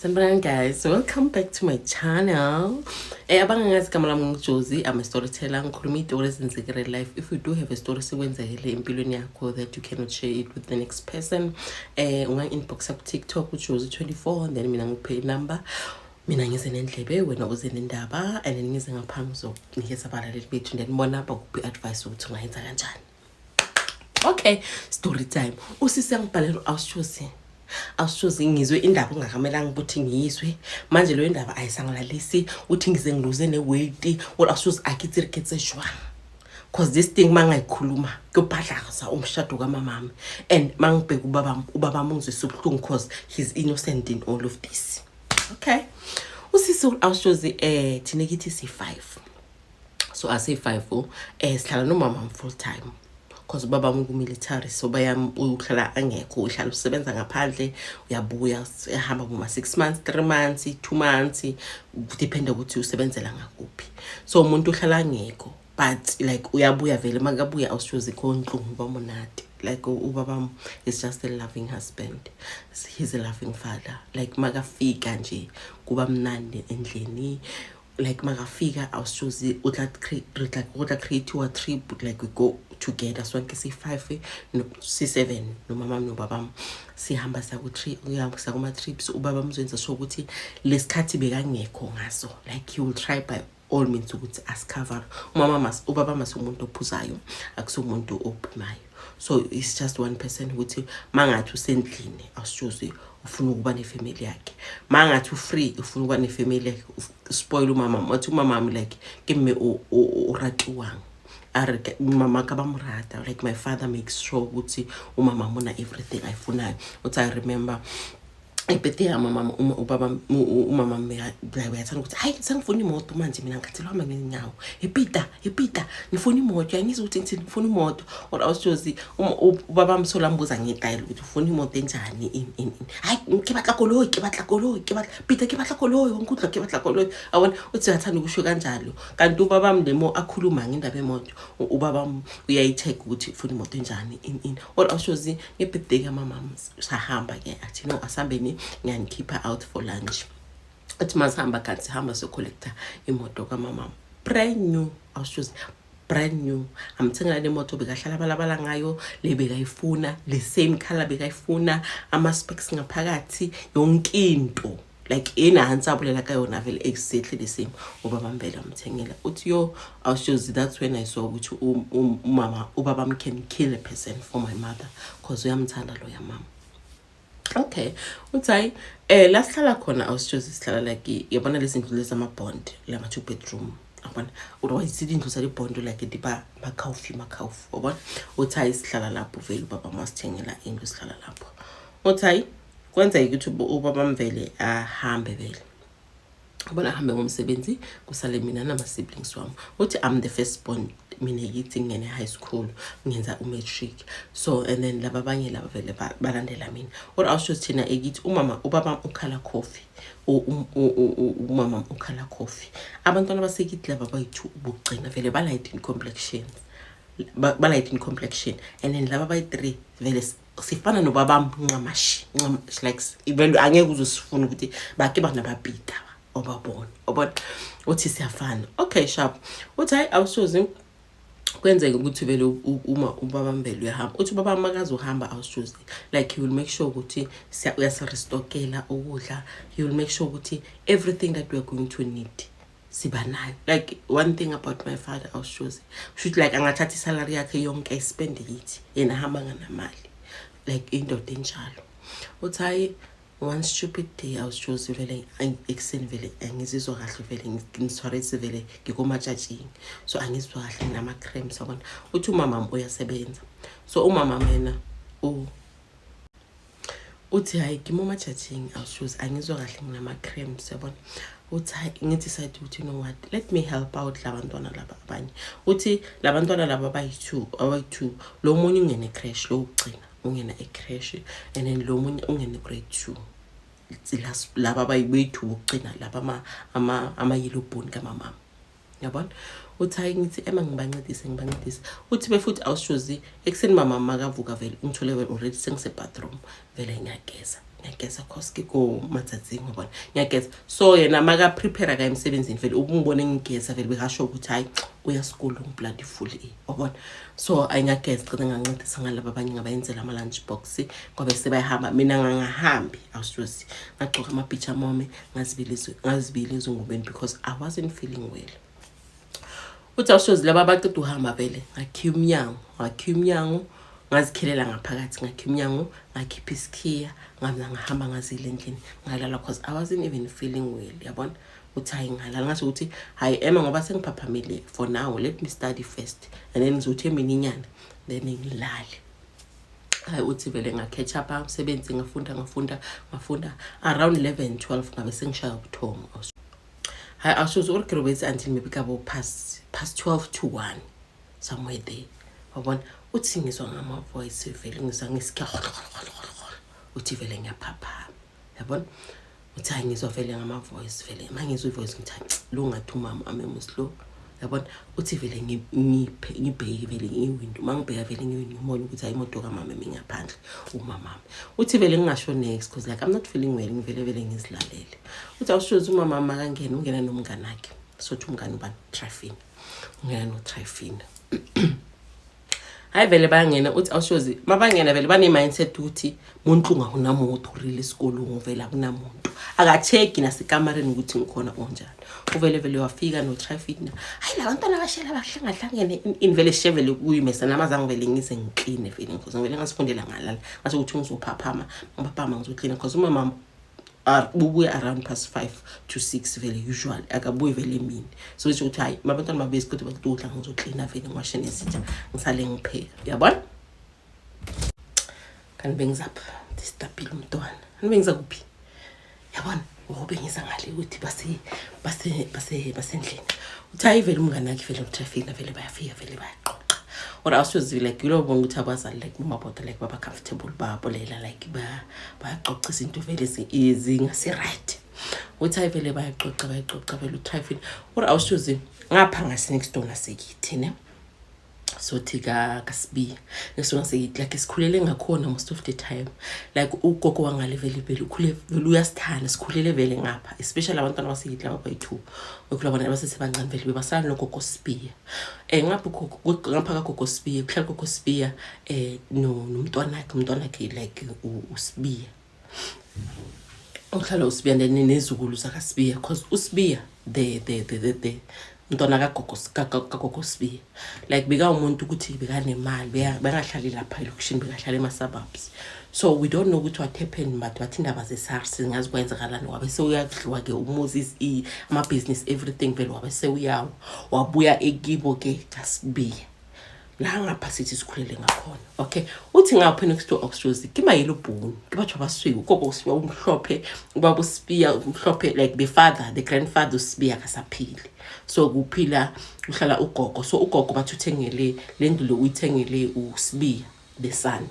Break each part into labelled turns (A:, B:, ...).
A: Sanibonani guys, welcome back to my channel. Abangangazi, igama lami nguJozi, I'm a storyteller. Ngikhuluma iy'tori ezenzeke real life. If you do have a story sekwenzekele empilweni yakho that you cannot share it with the next person, unga-inboxa ku-TikTok uJozi 24 and then mina ngiphe inumber. Mina ngize nendlebe, wena uze nendaba, and then ngize ngaphambi ngizokunikeza abalaleli bethu, then bona bakuphi i-advice ukuthi ungayenza kanjani. Okay, story time. Usisi angibhalela, awushozi. Awushozi, ngizwe indaba ongakamelanga ukuthi ngiyizwe. Manje leyo ndaba ayisangilalisi, uthi ngize ngiluze ne-weight. Or awushozi akitse re ke tse jwang? 'Cause this thing mangayikhuluma kuyobhadlaza umshado kamamami. And mangibheka ubabami, ubabami ungizwisa ubuhlungu 'cause he's innocent in all of this. Okay. Usisi awushozi, thina kithi si-5. So asi-5, sihlala nomama full time. 'Cause ubaba ku-military, so bayam uhlala angekho, uhlala usebenza ngaphandle, uyabuya, ehamba kuma 6 months, 3 months, 2 months, depende ukuthi usebenzela ngakuphi. So umuntu uhlala angekho, but like uyabuya vele. Makabuya awushozi konhlungu bamonate. Like ubaba is just a loving husband, he's a loving father. Like makafika nje kuba mnandi endlini. Like makafika awushozi utla re tla create-iwa trip, like we go together sonke si-five, no, si-seven, nomama nobabam, sihamba siya kuma-trips. Ubaba mzoyenza sure ukuthi lesikhathi bekangekho ngaso, like he will try by all means ukuthi asicover. Umama mas ubaba mas umuntu ophuzayo, akusumuntu ophumayo, so it's just one person ukuthi mangathi usendlini awushozi ufuna ukuba nefamily yakhe, mangathi ufree ufuna ukuba nefamily yakhe, spoil umama. Wathi umama like ke mme o ratiwang, a re mama ka ba mo rata. Like my father makes sure ukuthi umama mona everything ayifunayo. Uthi I remember ibirthday yamama, uma ubaba umama like uyathanda ukuthi hayi, sengifuna imoto manje, mina ngikhathele uhamba ngezinyawo, epita epita, ngifuna imoto, uyangizwa ukuthi ngithini, ngifuna imoto. Or awushozi ubaba msola ambuza ngetayile ukuthi ufuna imoto enjani, ini ini ini. Hayi, ke batla koloi, ke batla koloi, ke batla pita, ke batla koloi, wankudla, ke batla koloi, awona. Uthi uyathanda ukusho kanjalo, kanti ubaba lemo akhuluma ngendaba yemoto, ubaba uyayi-check ukuthi ufuna imoto enjani, ini ini. Or awushozi ngebirthday kamama sahamba ke, athi no, asambeni, ngiyanikhipha out for lunch. Athi masihamba, kanti sihamba siyocollecta imoto kamama, brand new, awushozi, brand new. Amthengela le moto bekahlala balabala ngayo, le bekayifuna, le same color bekayifuna, ama-specs ngaphakathi, yonke into, like enhansi abulela ka yona vele exactly the same. Ubaba mvele amthengela. Uthi yo, awushozi, that's when I saw ukuthi umama, ubaba can kill a person for my mother, 'cause uyamthanda loya mama. Okay, uthi hayi, la sihlala khona awusitshozi sihlala like yabona lezi ndlu lezi amabond lama two bedroom, yabona, otherwise izindlu zalibhondo like di ba makhawufi makhawufi, wabona. Uthi hayi, sihlala lapho vele, ubaba masithengela indlu, sihlala lapho. Uthi hayi, kwenzeka ukuthi ubaba mvele ahambe vele, ubona, ahambe ngomsebenzi, kusale mina nama-siblings wami. Uthi I'm the first born mina yithi ngingene high school, ngenza umatric, so and then laba abanye laba vele balandela mina. Or awusho thina ekithi umama, ubaba ukhala coffee, umama ukhala coffee. Abantwana basekithi laba bayi-two bokugcina vele ba-light in complexion, ba-light in complexion, and then laba bayi-three vele sifana nobabam ncamashi like vele angeke uze sifune ukuthi bake bana bapita obabona, obona. Uthi siyafana. Okay, sharp. Uthi hayi, awushozi kwenzeka ukuthi vele uma ubaba mvele uyahamba. Uthi ubaba makaze uhamba awushozi, like he will make sure ukuthi uyasirestokela ukudla, he will make sure ukuthi everything that we are going to need siba nayo. Like one thing about my father awushozi, kushuthi like angathatha isalary yakhe yonke ayispende kithi, yena ahamba nganamali, like indoda enjalo. Uthi hayi, one stupid day awushozi vele ekuseni vele angizizwa kahle, vele ngithwarisi vele ngikomatshatshini, so angizwa kahle, nginama-cramps, yabona. Uthi umamam uyasebenza, so umamam yena uthi hayi, ke mo matjatjing awushozi, angizwa kahle, nginama-cramps, yabona. Uthi hayi, ngithi side ukuthi you know what, let me help out labantwana laba abanye. Uthi labantwana laba abayi-two, abayi-two, lo munye ungene ecreche, lo wokugcina ungena ecreche, and then lo munye ungene grade 2. Laba abayi-two bokugcina laba ama-yellow bone kamamama, yabona. Uthi hayi, ngithi ema ngibancedise, ngibancedise. Uthi befuthi awushozi ekuseni mama makavuka vele ungithole vele already sengise-bathroom vele ngiyageza. Ngiyageza cause ke ko matsatsing, wa bona, ngiyageza. So yena maka-prepare ka emsebenzini vele ubungibone ngigeza, vele bekasho ukuthi hayi, uya sikolong, bloody full e, wabona. So ayi, ngiyageza, gcina ngancedisa ngalaba abanye, ngabayenzela ama-lunch box ngoba sebayahamba. Mina ngangahambi, awusjosi. Ngagcoka amapijama wami, ngazibila ezingubeni because I wasn't feeling well. Uthi awushozi, laba abaqeda uhamba vele, ngakhiya umnyango, ngakhiya umnyango, ngazikhilela ngaphakathi, ngakhiya umnyango, ngakhipha isikhiya, ngamna ngahamba, ngazile endlini, ngalala cause I wasn't even feeling well, yabona. Uthi hayi, ngalala, ngasho ukuthi hayi ema, ngoba sengiphaphamile for now, let me study first and then ngizothi emini inyana, then ngilale. Hayi, uthi vele nga-catch up umsebenzi, ngafunda, ngafunda, ngafunda around 11, 12, ngabe sengishaya ubuthongo. Hayi, awushozi, uri ke robetse until maybe kabo past 12 to 1, somewhere there, wabona. Uthi ngizwa ngama-voice vele, ngizwa ngesikhiya. Uthi vele ngiyaphaphama, yabona. Uthi hayi, ngizwa vele ngama-voice vele. Ma ngizwa i-voice ngithi hayi, lo ngathi umama amemuslo, yabona. Uthi vele ngibheke vele nge-window. Ma ngibheka vele nge-window, ngibone ukuthi hayi, imoto kamama emi ngaphandle, umamami. Uthi vele ngingasho next because like I'm not feeling well, ngivele vele ngizilalele. Uthi awushozi, umama makangena, ungena nomngane akhe. Sothi umngane ubani? Trifina. Ungena noTrifina. Hayi, vele bayangena. Uthi awushozi, mabangena vele bane-mindset ukuthi muntu ngakunamuntu rile esikolong, vele akunamuntu, aka-check-i nasekamareni ukuthi ngikhona onjani. Uvele vele wafika noTrifina. Hayi, la bantwana bashela bahlangahlangene in vele shevele kuyimesa namazange vele ngize ngikline vele because ngivele ngasifundela, ngalala, ngase ukuthi ngizophaphama, ngiphaphama ngizoklina because umama bubuya around past 5 to 6 vele usually, akabuyi vele emini. So isho ukuthi hayi, mabantwana babuye esiqeda bakudla, ngizoklina vele, ngiwashe nezitsha, ngisale ngipheka, uyabona. Kanti bengizapha disturb-ile umntwana, kanti bengiza kuphi, yabona? Ngobe ngiza ngale ukuthi basendlini. Uthi hayi, vele umngane wakhe vele utraffic vele bayafika, vele bayaxoxa or awushozi, like yilo bona ukuthi abazali like umaboda like baba comfortable, bayabolela, like bayaxoxa izinto vele ezingasi-right. Uthi hayi, vele bayaxoxa, bayaxoxa vele utraffic or awushozi, ngapha ngase-next door nasekithi ne, sothi kaSibiya, next door nasekithi, like sikhulele ngakhona most of the time. Like ugogo wangale vele vele ukhule vele uyasithanda, sikhulele vele ngapha, especially abantwana basekithi laba bayi-two okhula bona basesebancane, vele bebasala nogogo Sibiya. Ngapha ugogo, ngapha kagogo Sibiya kuhlala ugogo Sibiya nomntwanakhe, umntwanakhe like uSibiya, uhlala uSibiya nezukulu zakaSibiya cause uSibiya the mntwana kagogo Sibiya like bekawumuntu ukuthi bekanemali, bengahlali lapha elokishini, bekahlala ema-suburbs. So we don't know ukuthi what happened, but bathi indaba ze-SARS singazi kwenzakalani, wabe sewuyadliwa-ke umuzi, amabhizinisi, everything vele, wabe sewuyawa, wabuya ekibo-ke kaSibiya la ngapha sithi sikhulele ngakhona. Okay, uthi ngapha next to Oxford ke mayelo bone ke batho ba basweu, ugogo uSibiya umhlophe, ubaba uSibiya umhlophe, like the father, the grandfather uSibiya akasaphili. So kuphila uhlala ugogo. So ugogo bathi uthengele le ndlu le, uyithengele uSibiya the son.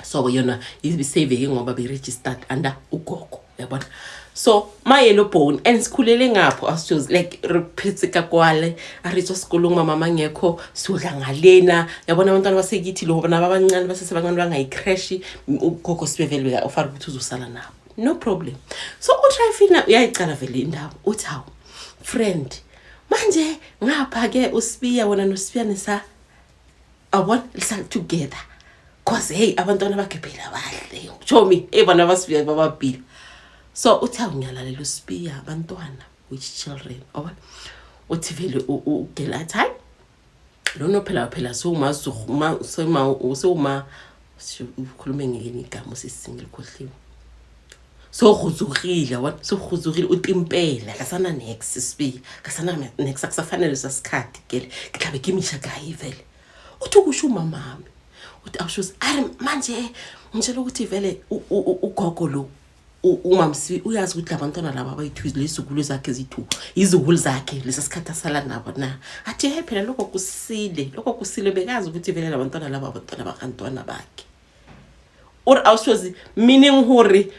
A: So yona ibiseveke ngoba be-registered under ugogo, uyabona. So ma-yellow bone and sikhulele ngapho, asijos like re phetse ka kwale, a re tswa sekolong, mama mangekho, siyodla ngalena, yabona. Abantwana basekithi lo bona abancane, basesebancane, bangayi-creche, ugogo sibevele ufara ukuthi uzosala nabo, no problem. So uTrifina uyayicala vele indaba, uthi hawu friend, manje ngapha-ke uSibiya, wona noSibiya nisa awubona lisa together cause hey, abantwana bakhe phela bahle, chomi, hey, bona basibiya bababili. So uthi awu, ngiyalalela uSibiya, abantwana, which children, awubona. Uthi vele ugela athi hayi, lona phela phela sewuma ukhulume ngelinye igama usisingilikhohliwe, sowuhuzukile, yabona, sowuhuzukile, utimpela kasana nex Sibiya, kasana nex, akusafanele sasikhathi kele ke tlabe ke misha kae vele. Uthi ukusho umamami, uthi awushozi ari manje ngitshela ukuthi vele ugogo lo umamsi uyazi ukuthi labantwana laba abayi-two lezukulu zakhe ziyi-two, izukulu zakhe lesa sikhathi asala nabo na. Athi hey, phela lokho kusile, lokho kusile, bekazi ukuthi vele labantwana laba abantwana bakantwana bakhe. Uri awushozi, meaning hore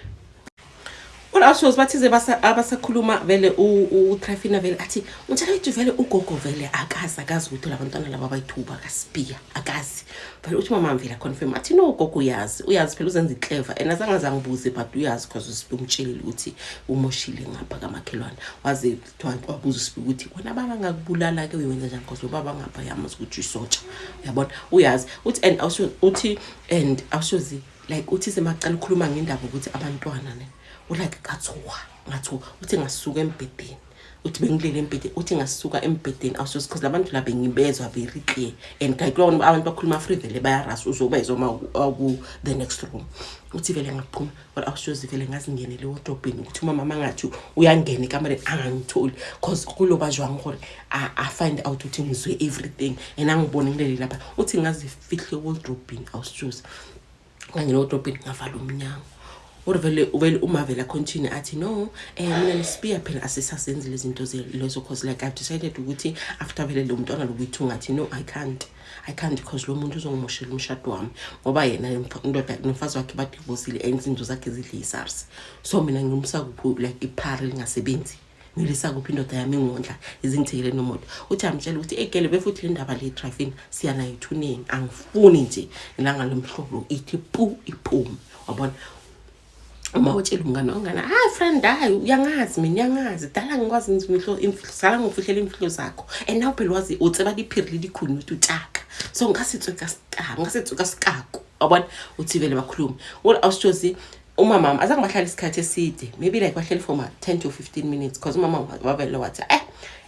A: Kodwa awushozi bathize abasakhuluma vele uTrafina vele athi umtshela wethu vele ugogo vele akazi, akazi ukuthi labantwana laba bayithuba kaSibiya, akazi vele. Uthi umama vele confirm athi, "No, ugogo uyazi, uyazi phela, uzenza iclever and azange azangibuze, but uyazi because uSibiya umtshelile ukuthi umoshile ngapha kamakhelwane." Waze kuthiwa wabuza uSibiya ukuthi, "Wena baba ngakubulala-ke, uyenza njani?" Because ubaba ngapha yamazi ukuthi uyisotsha, uyabona, uyazi. Uthi and uthi and awushozi like uthi semacala ukukhuluma ngendaba ukuthi abantwana ne ulike ngathuka, ngathuka. Uthi ngasuka embhedeni, uthi bengilele embhedeni, uthi ngasuka embhedeni awushozi because labantu la bengibezwa very clear and like kulona abantu bakhuluma free vele, bayarasa, uzobezwa uma ku the next room. Uthi vele ngaphuma, but awushozi vele ngazingenele ewardrobheni ukuthi umama mangathi uyangena ekamereni angangitholi, cause kuloba jwang gore a find out ukuthi ngizwe everything and angibone ngilele lapha. Uthi ngazifihle ewardrobheni awushozi, ngangena ewardrobheni, ngavala umnyango. Uri vele uma vele continue athi, "No, mina neSibiya phela asisasenzi lezi zinto lezo, cause like I've decided ukuthi after vele lo mntwana lokuyi-two ngathi no, I can't, I can't, because lo muntu uzongimoshela umshado wami, ngoba yena indoda nomfazi wakhe badivosile and izinto zakhe zidle i-SARS. So mina ngimsa kuphi like iphari lingasebenzi? Ngilisa kuphi indoda yami ingondla, izingithekele nomoto?" Uthi amtshela ukuthi egele befuthi le ndaba le driving siya nayo ethuneni, angifuni nje ilanga lomhlolo ithi pu iphume, wabona. Uma utshela umngane, ongane, "Hayi friend, hayi, uyangazi mina, uyangazi dala ngikwazi imfihlo, sala ngifihlela imfihlo zakho and now phela wazi o tseba diphiri le dikhunutu tjaka, so nka se tswe ka nka se tswe ka sekako," wabona. Uthi vele bakhulume uri awusitshozi umama azange bahlala isikhathi eside, maybe like bahleli for ma 10 to 15 minutes, because umama wavele wathi,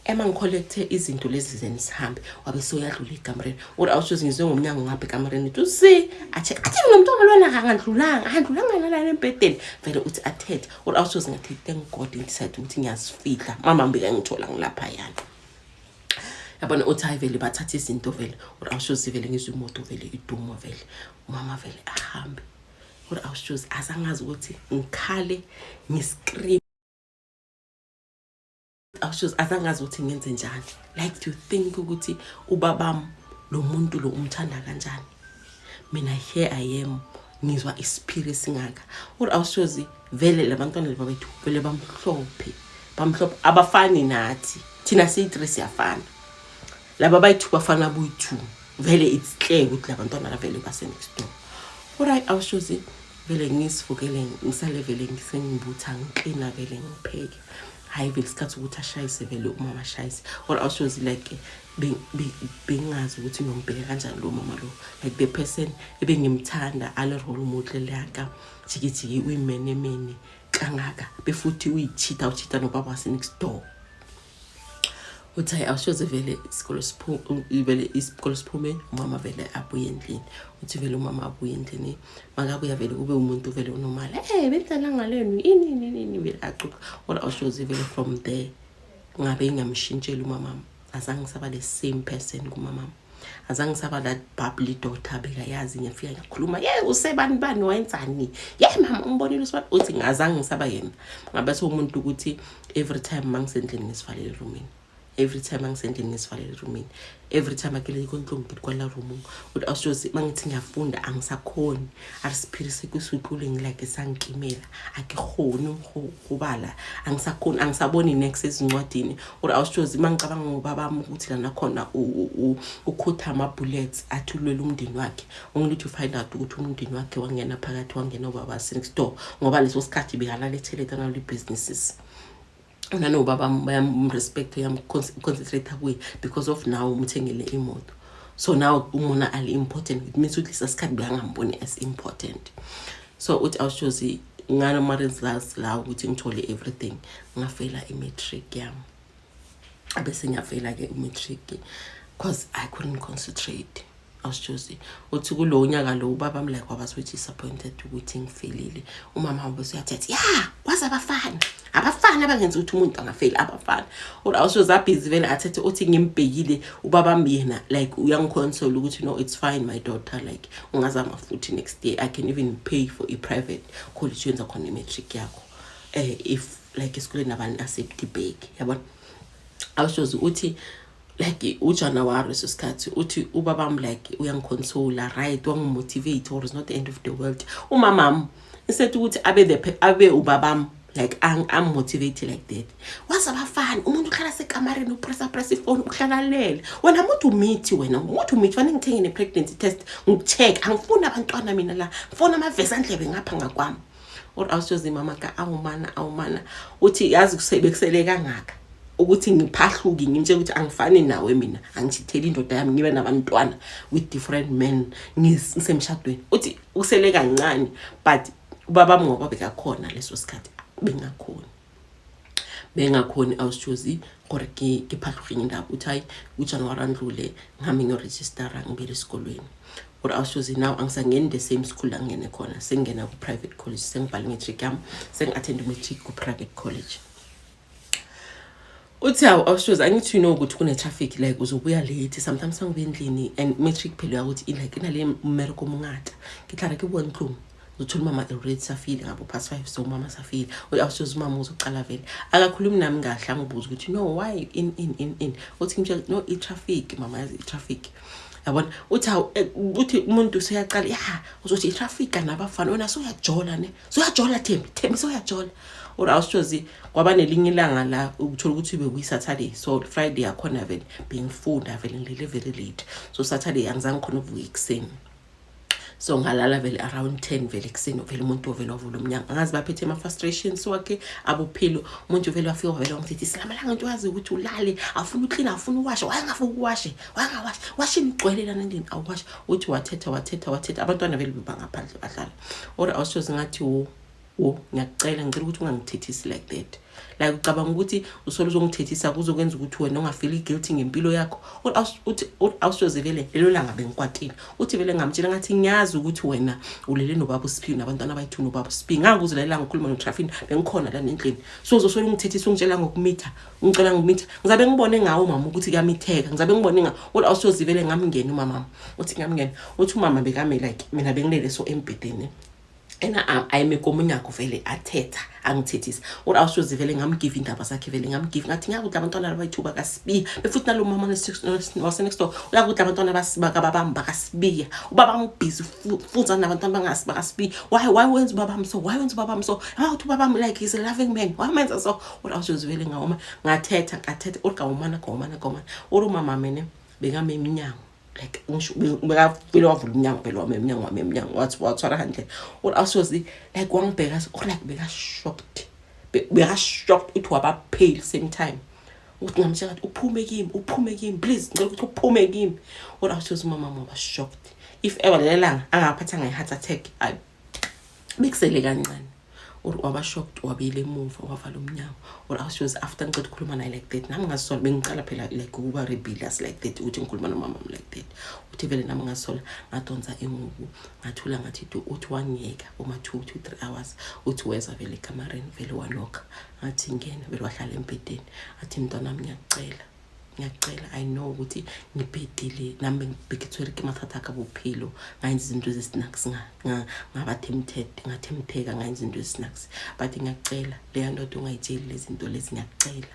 A: "Ema ngicollecte izinto lezi zeni sihambe." Wabe soyadlula ekamereni. Uri awushozi ngizwe ngomnyango ngapha ekamereni uthi usi athi nomntwana lona akangandlulanga, akandlulanga nalana embhedeni vele. Uthi athethe, uri awushozi ngathi, "Thank God, ngidecide ukuthi ngiyazifihla, mama mbeka ngithola ngilaphayana," yabona. Uthi hayi vele bathatha izinto vele. Uri awushozi vele ngizwe imoto vele iduma, vele umama vele ahambe. Uri awushozi azangazi ukuthi ngikhale, ngiscream, awushozi azangazi ukuthi ngenze njani. Like to think ukuthi ubabam lo muntu lo umthanda kanjani, mina here I am ngizwa isiphiri esingaka. Uri awushozi vele labantwana laba bethu vele bamhlophe, bamhlophe, abafani nathi. Thina siyi-three siyafana, laba bayi-two bafana boyi-two. Vele it's clear ukuthi labantwana la vele base-next door. Alright, awushozi vele ngisivukele, ngisale vele ngisengibutha, ngiklina vele, ngipheke. Hhayi vele isikhathi ukuthi ashayise vele umama ashayise. Or awushozi like bengazi ukuthi ngiyombheka kanjani lo mama lo, like the person ebengimthanda ale role model yaka jikijiki, uyimenemene kangaka befuthi uyichitha, uchitha nobaba wase-next door. Uthi hayi awushoze vele isikolo vele isikolo siphume, umama vele abuye endlini. Uthi vele umama abuye endlini, makabuya vele kube umuntu vele unormal, "Bendlala ngalenu ini ini ini," vele axoxa. Or awushoze vele from there ngabe ngingamshintshela umama, azange ngisaba the same person kumama, azange ngisaba that bubbly daughter bekayazi. Ngiyafika ngiyakhuluma, "Ye usebani bani wenzani? Ye mama, umbonile usibani?" Uthi azange ngisaba yena, ngabe sewumuntu ukuthi every time mangisendlini ngisivalele erumini, every time angisendlini ngisivalele erumini, every time akele kontlong ke kwala roomong. Uthi awushozi mangithi ngiyafunda angisakhoni, a re sephiri se ke se utlwileng like sankimela, a ke kgone go bala, angisakhoni, angisaboni next ezincwadini. Or awushozi mangicabanga ngobabami ukuthi lana khona ukhutha ama-bullets athulwele umndeni wakhe, only to find out ukuthi umndeni wakhe wangena phakathi, wangena ubaba next door, ngoba leso sikhathi bekalala etheleta nalo i-businesses nanobaba bayamrespect, uyamconcentrate kuye because of now umthengele imoto. So now umona ali important, it means ukuthi lesa sikhathi bekangamboni as important. So uthi awushozi ngalo ma-results la ukuthi ngithole everything, ngafela i-matric yami. Abese ngiyafela-ke i-matric because I couldn't concentrate. Awusitshozi uthi kulowo nyaka lo ubaba like waba so disappointed ukuthi ngifelile. Umama wabo usuyathetha ya kwazi abafana, abafana abangenza ukuthi umuntu angafeli, abafana. Or awushozi abhizi vele athethe. Uthi ngimbhekile ubaba yena like uyangiconsola ukuthi, "No, it's fine, my daughter, like ungazama futhi next year. I can even pay for i-private college yenza khona i-matric yakho, if like esikoleni abani accept ibheki," yabona. Awushozi uthi like uJanuary leso sikhathi uthi ubabami like uyangiconsola, right, wangimotivate or it's not the end of the world. Umamam instead ukuthi abe the abe ubabam Like I'm motivated like that. Wazi abafana, umuntu uhlala sekamareni, upressa pressa ifoni, uhlala lele. Wena muntu umithi, wena umuntu umithi, fanele ngithenge ne-pregnancy test, ngikucheck. Angifuni abantwana mina la, ngifuna amavesi andlebe ngapha ngakwami. Or awusoze mama ka awumana awumana, uthi yazi bekusele kangaka ukuthi ngiphahluke, ngimtshela ukuthi angifani nawe mina, angithitheli indoda yami, ngibe nabantwana with different men ngisemshadweni. Uthi usele kancane, but ubaba ngoba bekakhona leso sikhathi, bengakhoni bengakhoni awusitshozi gore ke ke phatlhogeng indaba. Uthi hayi, uJanuwari andlule, ngihambe ngiyorejistara, ngibele esikolweni. Or awusitshozi, now angisangeni the same school la ngingene khona, sengingena ku-private college, sengibhale i-matric yami, sengi-attend i-matric ku-private college. Uthi awu, awushozi, angithi you know ukuthi kune-traffic, like uzobuya late sometimes mangibuya endlini, and matric phela uyakuthi like inale mmereko omungata, ke tla re ke bua ntlong, uzothola umama already safile ngabo past 5. So umama safile, awushozi, umama uzoqala vele akakhulumi nami kahle, angibuza ukuthi no, why in in in in. Uthi ngimtshela, no, i-traffic mama, yazi i-traffic, yabona. Uthi awu, uthi umuntu useyaqala ya, uzothi i-traffic nabafana, wena soyajola ne, soyajola Thembi, Thembi soyajola. Or awushozi, kwaba nelinye ilanga la ukuthola ukuthi bekuyi-Saturday, so Friday yakhona vele bengifunda, vele ngilele very late, so Saturday angizange khona ukuvuka ekuseni, so ngalala vele around 10 vele ekuseni. Vele umuntu ovele wavula umnyango, angazi baphethe ama-frustrations wakhe abuphilo, umuntu vele wafika, wavele wangithi silamalanga into, wazi ukuthi ulale, afuna uklina, afuna uwashe, wayengafuna ukuwashe, wayengawashi, washini igcwele lana endlini, awuwashe. Uthi wathetha wathetha wathetha, abantwana vele bebangaphandle badlala. Or awushozi, ngathi wo wo, ngiyakucela, ngicela ukuthi ungangithethisi like that. Like ucabanga ukuthi usole uzongithethisa kuzokwenza ukuthi wena ungafeel guilty ngempilo yakho? Uthi awushoze, vele lelo langa bengikwatile. Uthi vele ngamtshela ngathi, ngiyazi ukuthi wena ulele nobaba uSiphiwe nabantwana abayi-two nobaba uSiphiwe, ngangikuze lelo ngikhuluma noTrafini, bengikhona la nendlini, so uzosole ungithethisa, ungitshela ngokumitha, ungicela ngokumitha, ngizabe ngibone ngawo mama ukuthi kuyamitheka, ngizabe ngibone ngawo. Uthi awushoze, vele ngamngena umama. Uthi ngamngena, uthi umama bekame like mina bengilele so embhedeni, ena ayime komunyako, vele athetha, angithethisa. Uthi awushozi, vele ngamgive indaba zakhe, vele ngamgive, ngathi ngiyakuthi abantwana abayi-two bakasibiya, befuthi nalo mama wase-next door uyakuthi abantwana bakababami bakasibiya, ubaba ngibhizi funza nabantwana bangasi bakasibiya. Why wenza ubabami so? Why wenza ubabami so? Awuthi ubabami like he's a loving man, why menza so? Uthi awushozi, vele ngawoma, ngathetha ngathetha. Uthi gawumana gawumana gawumana. Uthi umama mene bekame eminyango, like ngisho bekavele wavula umnyango, vele wame emnyango, wame emnyango, wathi wathwala handle. Uthi awusozi, like wangibheka, like beka-shocked, beka-shocked. Uthi waba pale same time. Uthi ngamtshela ngathi, uphume kimi, uphume kimi, please, ngicela ukuthi uphume kimi. Uthi awusozi, umama waba shocked. If ever leli langa angaphathanga i-heart attack, ayi, bekusele kancane. Or waba shocked, wabuyela emuva, wavala umnyango. Or awushozi, after ngiceda ukukhuluma naye like that, nami ngazisola, bengicala phela like ukuba rebellious like that, ukuthi ngikhuluma nomama like that. Uthi vele nami ngazisola, ngadonsa ingubo, ngathula, ngathi tu. Uthi wangiyeka uma 2 to 3 hours. Uthi weza vele ekamareni, vele wanokha, ngathi ngena, vele wahlala embhedeni. Athi, mntwanami, ngiyakucela, ngiyacela, I know ukuthi ngibhedile nami, bekithwele ke mathata ka bophelo, ngayenza izinto ezisnacks, ngaba tempted, ngathemtheka, ngayenza izinto ezisnacks, but ngiyacela, leya ndoda ungayitsheli lezi zinto lezi, ngiyacela,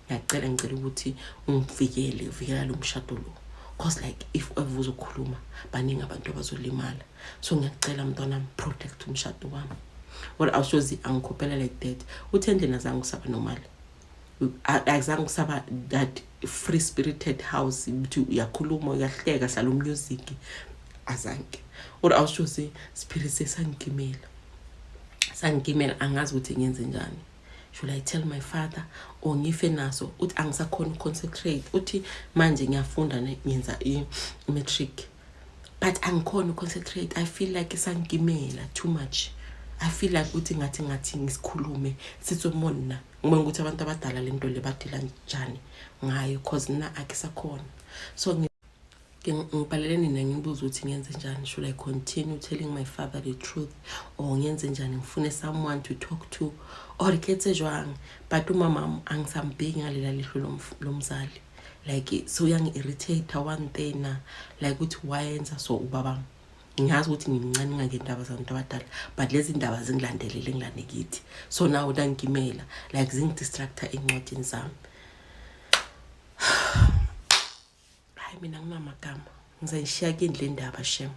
A: ngiyacela, ngicela ukuthi ungivikele, uvikela lo mshado lo, cause like if ever uzokhuluma, baningi abantu abazolimala, so ngiyacela mntwanami, protect umshado wami. Or awushozi, angikhophela like that. Uthi endlini azange kusaba normal, akuzange kusaba that free spirited house ukuthi uyakhuluma, uyahleka, hlala umusic, azange. Or awushozi, spirit sesangikimela, sangikimela, angazi ukuthi ngenze njani. Should I tell my father or ngife naso? Uthi angisakhona uconcentrate. Uthi manje ngiyafunda, ngenza i-matric, but angikhona uconcentrate. I feel like isangikimela too much. I feel like ukuthi ngathi ngisikhulume sitsomonna, ngibona ukuthi abantu abadala lento le badila njani ngayo, cause na akisakhona. So ngibhalele nina, ngibuza ukuthi ngenze njani. Should I continue telling my father the truth or ngenze njani? Ngifune someone to talk to or ke etse jwang? But umama angisambheki ngalela lihlo lomzali, like so uyangi-irritate one thing na, like ukuthi wayenza so ubaba. Ngiyazi ukuthi ngimncane ngangendaba zabantu abadala, but lezi ndaba zingilandelele ngilane kithi, so now utangimela, like zingidistracta ey'ncwadini zami. Hayi, mina nginamagama, ngizayishiya kini le ndaba, shem.